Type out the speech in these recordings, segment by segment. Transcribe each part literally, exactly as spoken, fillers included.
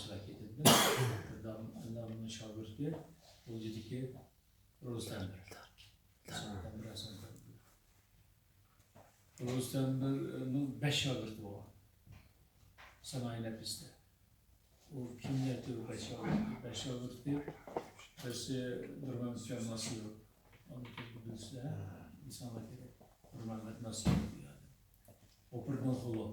سىلەر كېتىدۇ. دام-، دامنىڭ شاگىرتى غۇلجىدىكى روزى تەنبىر. روزى تەنبىرنىڭ بەش شاگىرتى بولغان. سانائى نەپىستە. ئۇ كىملەر بەش شاگىرتى؟ بەش شاگىرتى، بىرسى نۇرمەمەتجان ناسىروف. ئۇنى بىلسىلەر، ئىنسانلار كېرەك. نۇرمەمەت ناسىروف دېگەن ئادەم. ئوپېرىدىن خۇلو.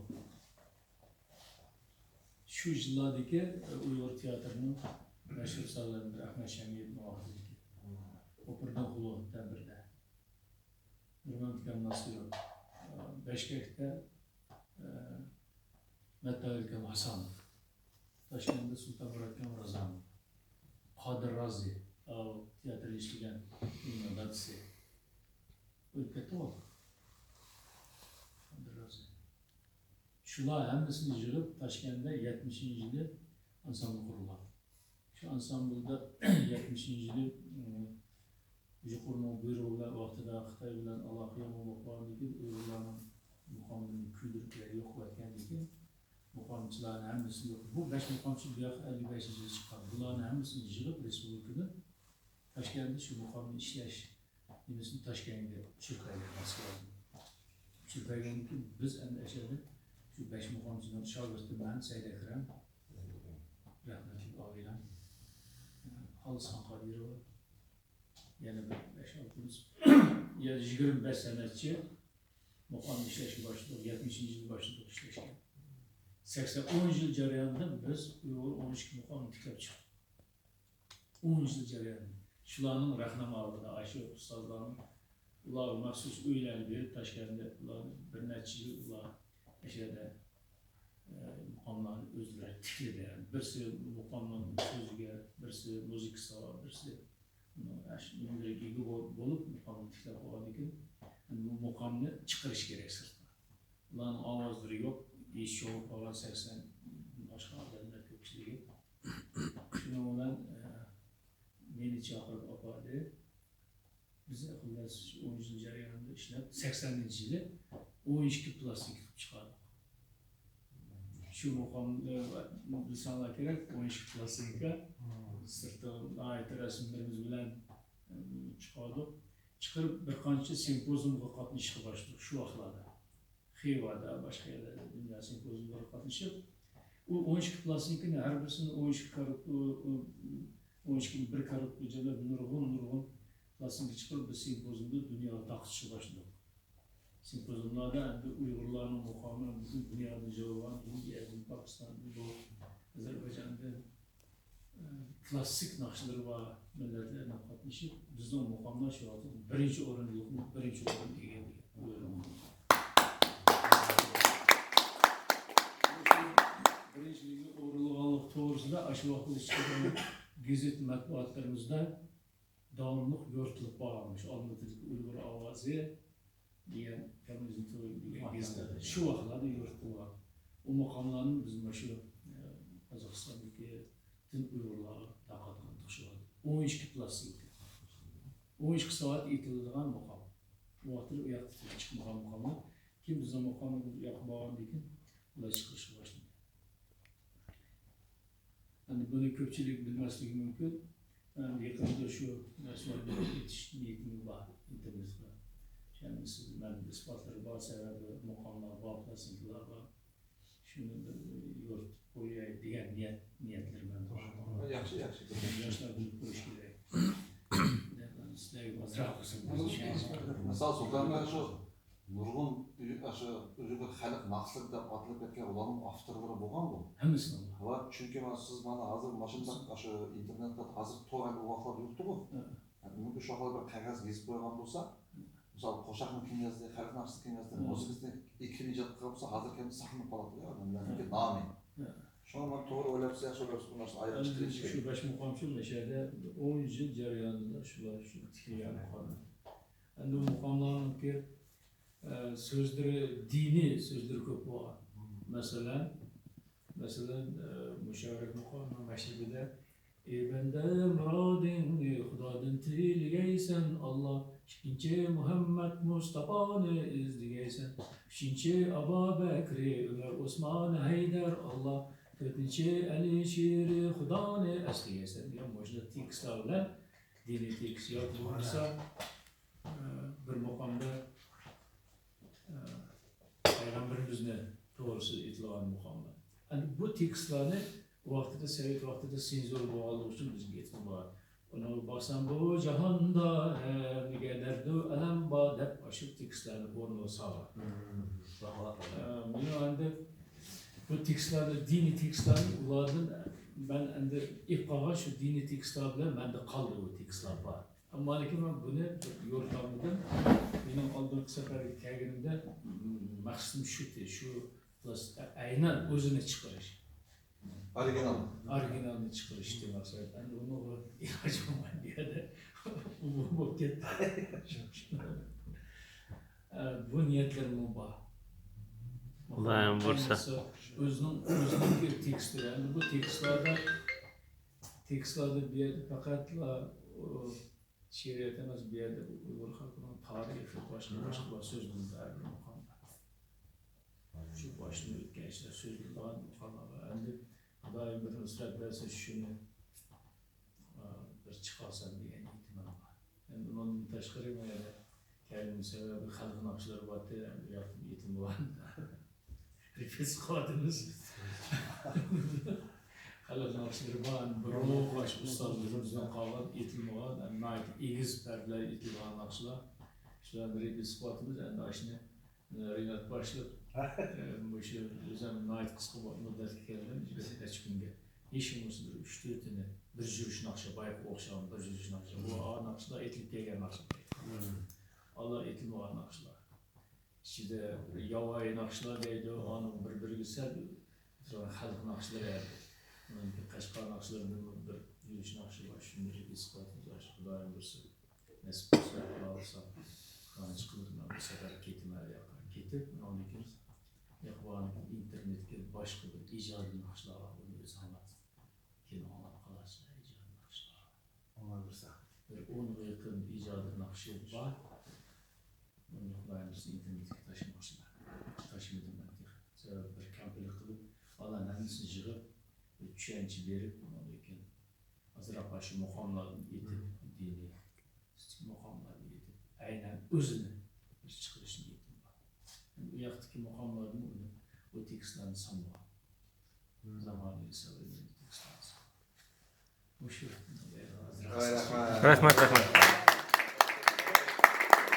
شۇ يىللاردىكى ئۇيغۇر تىياتىرىنىڭ مەشھۇر ئۇستازلىرىدىن بىرى ئەخمەت شەمئىدىن ۋاقتىدىكى. ئوپېرىدىن خۇلو تەنبىردە. نۇرمەمەتجان ناسىروف، بەشكەكتە، مەتتائىلكام ھاسانوف، تاشكەنتتە سۇلتانمۇراتكام رازانوف، قادىر رازى، ئاۋۇ تىياتىر ئىشلىگەن ئۇنىڭ دادىسى. ئۆلۈپ كەتتىغۇ. قادىر رازى. شۇلار ھەممىسىنى يىغىپ، تاشكەنتتە يەتمىشىنچى يىلى ئانسامبىل قۇرۇلغان. شۇ ئانسامبىلدا يەتمىشىنچى يىلى، ئىم، يۇقىرىنىڭ بۇيرۇقى بىلەن ۋاقتىدا خىتاي بىلەن ئالاقە يامانلاپ قالغاندىن كېيىن، ئۇيغۇرلارنىڭ مۇقاملىرىنى كۆيدۈرۈپ يەر يوق قىلىۋەتكەندىن كېيىن، مۇقامچىلارنى ھەممىسىنى يوق. بۇ بەش مۇقامچى بۇ ياققا ئەللىك بەشىنچى يىلى چىققان. بۇلارنى ھەممىسىنى يىغىپ، رېسپۇبلىكىدىن تاشكەنتتە شۇ مۇقامنى ئىشلەش نېمىسىنى تاشكەنتكە چۈشۈرۈپ بەرگەن ئەسكەر. چۈشۈرۈپ بەرگەندىن كېيىن بىز ئەمدى ئەشەدە شۇ بەش مۇقامچىنىڭ شاگىرتى مەن، سەيدەكرەم، رەھمەتلىك ئابىلەم، خالىسخان قادىروۋا، يەنە بىر بەش-ئالتىمىز، يەنە يىگىرمە بەش سەنئەتچى مۇقامنى ئىشلەشكە باشلىدۇق. يەتمىشىنچى يىلى باشلىدۇق ئىشلەشكە. سەكسەن، ئون يىل جەريانىدا بىز ئۇيغۇر ئون ئىككى مۇقامنى تىكلەپ چىقتۇق. ئون يىل جەريانىدا. شۇلارنىڭ رەھنامالىقىدا ئاشۇ ئۇستازلارنىڭ، ئۇلارغا مەخسۇس ئۆيلەرنى بېرىپ، تاشكەنتتە ئۇلار بىر نەچچە يىل ئۇلار ئەشەدە، ئە، مۇقاملارنى ئۆزلىرى تىكلىدى. بىرسى مۇقامنىڭ سۆزىگە، بىرسى مۇزىكىسىغا، بىرسى ئاشۇ نېمىلەرگە ئىگە بول-، بولۇپ، مۇقامنى تىكلەپ بولغاندىن كېيىن، بۇ مۇقامنى چىقىرىش كېرەك سىرتقا. ئۇلارنىڭ ئاۋازلىرى يوق، ھېچ شوۋا قالغان سەكسەن باشقا ئادەملەر كۆپچىلىكى. شۇنىڭ بىلەن، ئە، مېنى چاقىرىپ ئاپاردى. بىز خۇلاسە ئون يىل جەريانىدا ئىشلەپ، سەكسەنىنچى يىلى ئون ئىككى پىلاستىنكا قىلىپ چىقاردۇق. شۇ مۇقامنى بىلسەڭلار كېرەك، ئون ئىككى پىلاستىنكا. سىرتتا ناھايىتى رەسىملىرىمىز بىلەن، ئە، چىقاردۇق. چىقىرىپ بىر قانچە سىمپوزىيۇمغا قاتنىشىشقا باشلىدۇق شۇ ۋاقىتلاردا. خىۋادا، باشقا يەرلەردە دۇنيا سىمپوزىيۇملىرىغا قاتنىشىپ، ئۇ ئون ئىككى پىلاستىنكىنى ھەر بىرسىنى ئون ئىككى كارت-، ئۇ، ئۇ، ئون ئىككىنى بىر كارتوپكىغا جەملەپ، نۇرغۇن، نۇرغۇن پىلاستىنكا چىقىرىپ، بىز سىمپوزىيۇمدا دۇنياغا تارقىتىشقا باشلىدۇق. سىمپوزىيۇملاردا ئەمدى ئۇيغۇرلارنىڭ مۇقامى پۈتۈن دۇنيادىن يىغىلغان، ھىندىيەدىن، پاكىستاندىن، بۇ ئازەربەيجاندىن، ئە، كلاسسىك ناخشىلىرى بار مىللەتلەرنىڭ قاتنىشىپ، بىزنىڭ مۇقاملار شۇ ۋاقىتتا بىرىنچى ئورۇن، بىرىنچى ئورۇن ئىگىلىگەن. بىرىنچىلىكنى ئورۇنلىغانلىق توغرىسىدا ئاشۇ ۋاقىتتا چىققان گېزىت مەتبۇئاتلىرىمىزدا داۋاملىق يورۇتۇلۇپ بارغان، شۇ ئالمۇتىدىكى ئۇيغۇر ئاۋازى دېگەن، كوممۇنىزم تۈرى دېگەن گېزىتلەردە شۇ ۋاقىتلاردا يورۇتۇلغان. ئۇ مۇقاملارنى بىز مانا شۇ، ئە، قازاقىستاندىكى پۈتۈن ئۇيغۇرلارغا تارقاتقان تۇخشىۋالدى. ئون ئىككى پىلاستىنكا. ئون ئىككى سائەت ئېيتىلىدىغان مۇقام. ئۇ ۋاقىتتا ئۇ ياقتا چىقمىغان مۇقاملار. كېيىن بىزنىڭ مۇقامىمىز ئۇ ياققا بارغاندىن كېيىن ئۇلار چىقىرىشقا باشلىدى. ئەمدى بۇنى كۆپچىلىك بىلمەسلىكى مۇمكىن. ئەمدى يېقىندا شۇ نەرسىلەرنى ئېيتىش نىيىتىم بار ئىنتېرنېتقا. يەنى سىز، مەن ئىسپاتلىرى بار، سەۋەبى مۇقاملار بار، پىلاستىنكىلار بار. شۇنى بىر يورۇتۇپ قوياي دېگەن نىيەت، نىيەتلىرى مەندە بار. ياخشى، ياخشى. ياشلار بىلىپ قويۇش كېرەك. سىلەرگە ئازراق بولسۇن. مىسال، سۇلتان ئاكا، شۇ نۇرغۇن ئۆ-، ئاشۇ ئۇيغۇر خەلق ناخشىلىرى دەپ ئاتىلىپ كەتكەن ئۇلارنىڭ ئاپتورلىرى بولغانغۇ؟ ھەممىسىنىڭ بار. ۋە چۈنكى مانا سىز مانا ھازىر ماشۇنداق ئاشۇ ئىنتېرنېتتا ھازىر تور ئەمدى ئۇ ۋاقىتلاردا يوقتىغۇ؟ ھە. مۇمكىن شۇ ۋاقىتلاردا بىر قەغەزگە يېزىپ قويغان بولسا، مىسال، قوشاقنى كىم يازدى، خەلق ناخشىسىنى كىم يازدى، ھە. مۇزىكىسىنى كىم يازدى، ھازىر كەلگەندە ساقلىنىپ قالاتتى ئادەملەرنىڭكى ھە. نامى. ھە. شۇڭا مانا توغرا ئويلاپسىز يا، شۇ بىر نەرسىنى ئايرىپ ئەمدى چىقىرىش شۇ كېرەك. بەش مۇقامچى مۇشۇ يەردە ئون يىل جەريانىدا شۇلار شۇ تىكلىگەن مۇقام. ئەمدى بۇ مۇقاملارنىڭكى، ئە، سۆزلىرى، دىنىي سۆزلىرى كۆپ بولغان. مەسىلەن، مەسىلەن، ئە، مۇشارەپ مۇقامنىڭ مەشرىپىدە، ئى بەندە، مۇرادىڭنى خۇدادىن تىلىگەيسەن، ئاللا. ئىككىنچى، مۇھەممەد مۇستاپانى ئىزدىگەيسەن. ئۈچىنچى، ئابابەكرى، ئۆمەر، ئوسمان، ھەيدەر، ئاللا. تۆتىنچى، ئەلى شېئىرى خۇدانى ئەسلىگەيسەن دېگەن مۇشۇنداق تېكىستلار بىلەن دىنىي تېكىست ياكى بولمىسا، ئە، بىر مۇقامدا، ئە، پەيغەمبىرىمىزنى توغرىسىدا ئېيتىلغان مۇقاملار. ئەمدى بۇ تېكىستلارنى ۋاقتىدا، سوۋېت ۋاقتىدا سېنزۇرا بولغانلىقى ئۈچۈن بىزگە ئېيتقىلى بولغان. ئۇنىڭغا باقسام، بۇ جاھاندا ھەممىگە دەردۇ ئەلەم بار دەپ، ئاشۇ تېكىستلارنى ئورنىغا سالغان. ئە، مېنىڭ ئەمدى بۇ تېكىستلارنى، دىنىي تېكىستلارنى ئۇلاردىن مەن ئەمدى ئېلىپ قالغان شۇ دىنىي تېكىستلار بىلەن مەندە قالدى، ئۇ تېكىستلار بار. ئەمما لېكىن مەن بۇنى يورۇتالمىدىم. مېنىڭ ئالدىنقى سەپەرگە كەلگىنىمدە، م، مەقسىتىم شۇ، شۇ ئەينەن ئۆزىنى چىقىرىش. ئورىگىنال. ئورىگىنالنى چىقىرىشتى مەقسەت. ئەمدى ئۇنىڭغا ئىلاجى بولماي بۇ يەردە ئۇ بولۇپ كەتتى. ئە، بۇ نىيەتلىرىممۇ بار. خۇدايىم بۇيرۇسا. ئۆزىنىڭ، ئۆزىنىڭكى تېكىستلىرى. ئەمدى بۇ تېكىستلاردا، تېكىستلاردا بۇ يەردە پەقەتلا، ئۇ، شېئىرىيەت ئەمەس، بۇ يەردە ئۇيغۇر خەلقىنىڭ تارىخى، باشقا، باشقا بار سۆزلىنىدۇ ھەر بىر مۇقامدا. شۇ باشتىن ئۆتكەن ئىشلار سۆزلىنىدىغان مۇقاملارغا ئەمدى خۇدايىم بىر نۇسرەت بەرسە شۇنى، ئا، بىر چىقارسام دېگەن ئېھتىمال بار. ئەمدى ئۇنىڭدىن تاشقىرى مانا كەلگىنىم سەۋەبى خەلق ناخشىلىرى بارتى، ئۇ ياقتىن ئېيتىلمىغان. رېپېتىسىيە قىلىۋاتىمىز. خەلق ناخشىلىرى بار، بۇرۇنقى ئۇستازلىرىمىزدىن قالغان، ئېيتىلمىغان، ناھايىتى ئېگىز پەردىلەر ئېيتىلغان ناخشىلار. شۇلارنى رېپېتىسىيە قىلىۋاتىمىز، ئەمدى ئاشۇنى رىنات باشلىق، ئە، مۇشۇ ئۆزۈم ناھايىتى قىسقا مۇددەتكە كەلدىم، بىر نەچچە كۈنگە. ھېچ بولمىسا بىر ئۈچ تۆتىنى، بىر يۈرۈش ناخشا، بايىقى ئوخشىغان بىر يۈرۈش ناخشا. بۇ ناخشىلار ئېيتىلىپ كەلگەن ناخشا. ئالا ئېيتىلمىغان ناخشىلار. ئىچىدە ياۋايى ناخشىلار دەيدۇ، ئانىڭ بىر-بىرىگە سەل خەلق ناخشىلىرى. ئۇنىڭ قەشقەر ناخشىلىرىدىن بىر يۈرۈش ناخشا بار، شۇنى بىر ئېسقا ئاتىمىز، خۇدايىم بۇيرۇسا. نېسىپ بولسا، خالىسام، خانىچ قىلىپ، مەن بۇ سەپەر كېتىمەن ئۇ ياققا. كېتىپ، ئۇنىڭدىن كېيىن ياققا بارغاندىن كېيىن ئىنتېرنېتتىكى باشقا بىر ئىجادىي ناخشىلار بار، ئۇنى ئۆزى ئاڭلاپ، كېيىن ئاڭلاپ قالارسىلەر ئىجادىي ناخشىلار. ئاڭلاۋېرسەڭ. بىر ئونغا يېقىن ئىجادىي ناخشا بار. ئۇنى خۇدايىم بۇيرۇسا ئىنتېرنېتكە تاشلىماقچىمەن. تاشلىمىدىم مەن تېخى. سەۋەبى بىر كەمپىرلىك قىلىپ، ئالارنى ھەممىسىنى يىغىپ، بىر چۈشەنچە بېرىپ، ئۇنىڭدىن كېيىن ئازراق ئاشۇ مۇقاملاردىن ئېيتىپ، دىنىي مۇقاملارنى ئېيتىپ، ئەينەن ئۆزىنى بىر چىقىرىشنى ئېيتىم بار. ئۇ ياقتىكى مۇقاملاردىن ئۇنى، ئۇ تېكىستلارنى سانىغان. زامانىۋى سەۋرىدىن تېكىستلارنى سانىغان. مۇشۇ. رەھمەت، رەھمەت.